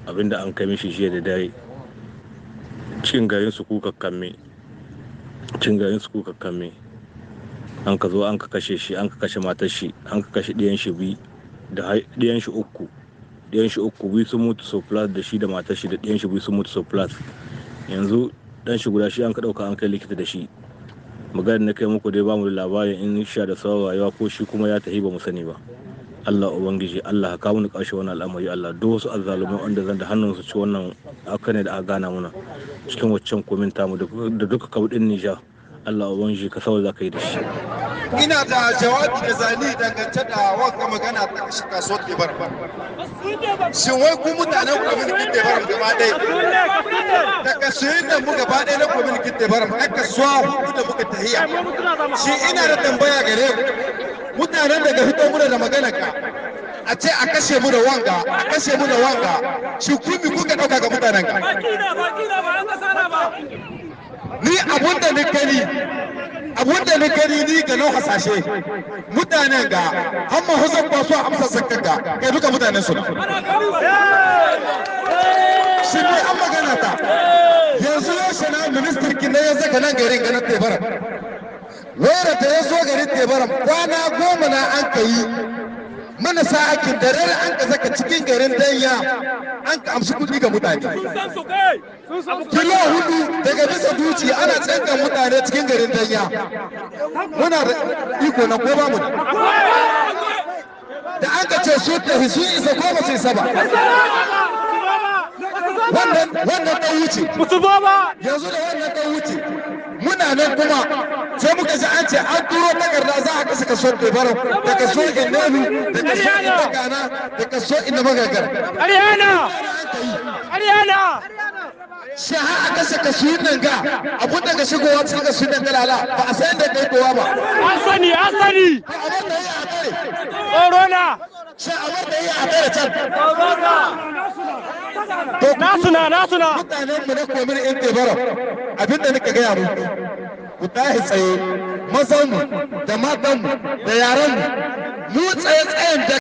Abinda an kai mishi jiya da dare cikin garin su kuka kamme, cikin garin su kuka kamme, an ka zo an ka kashe shi, an ka kashe matar shi, an ka kashe ɗiyan shi biyu da ɗiyan shi uku. Ɗiyan shi uku, biyu sun mutu sur place, da shi da matar shi da ɗiyan shi biyu sun mutu sur place. Yanzu dan shi guda shi an ka ɗauka an kai likita da shi. Magana na kai muku dai, bamu da labarin in sha da sauran rayuwa ko shi kuma ya tafi, ba mu sani ba. Allah Ubangiji, Allah ka kawo mu ƙarshe wannan al'amari. Allah, duk wasu azzalumai wanda zan da hannunsu ci wannan aka ne da aka gana muna cikin waccan commune tamu da duka kabudin Nijar, Allah Ubangiji ka saboda za ka yi da shi. Ina da jawabi da zani dangance da wanga magana ta kashe kasuwar Tebar. Shin wai ku mutanen commune Tebar gaba ɗaya, da kasuwan da mu gaba ɗaya na commune Tebar, na kasuwa hudu da muka tahiya, shi ina da tambaya gare ku, mutanen daga fito muna da magana ka a ce a kashe mu da wanga, a kashe mu da wanga, shi ku mi kuka ɗauka ga mutanen ka? Ni abun da ni gani, abun da ni gani ni ga nau hasashe, mutanen ga hamma husan kwaso amsa zakkan ga kai duka mutanen su na shi ne an magana ta. Yanzu yaushe na minister kin ya zaka nan garin ganin Tebara wayar ta ya zo garin Tebara, kwana 10 na an kai mana sa'akin da rere an ka zaka cikin garin Danya, an ka amshi kuɗi ga mutane kilo 4 daga bisa duci, ana tsankan mutane cikin garin Danya. Muna da iko na ko ba mu da? An ka ce su tafi, sun isa ko ba su isa ba? Wannan ta wuce. Yanzu da wannan ta wuce, muna nan kuma sai muka ji an ce an turo takarda za a kasa kaso Tebaram, da kaso Innelu, da kaso Indakana, da kaso Inda Magagar. Ariana! Ariana! Shi har a kasa kasuwan nan ga abun daga shigowa cikin kasuwan nan galala, ba a san da kai kowa ba. An sani, an sani! Abun da ya a tare. Tsoro na! Shi abun da ya a tare can. Nasu na, nasu na! Mutanen mu na commune in Tebaram, abinda nika gaya muku, ku tashi tsaye, mazan mu da matan mu da yaran mu, mu tsaye tsayen da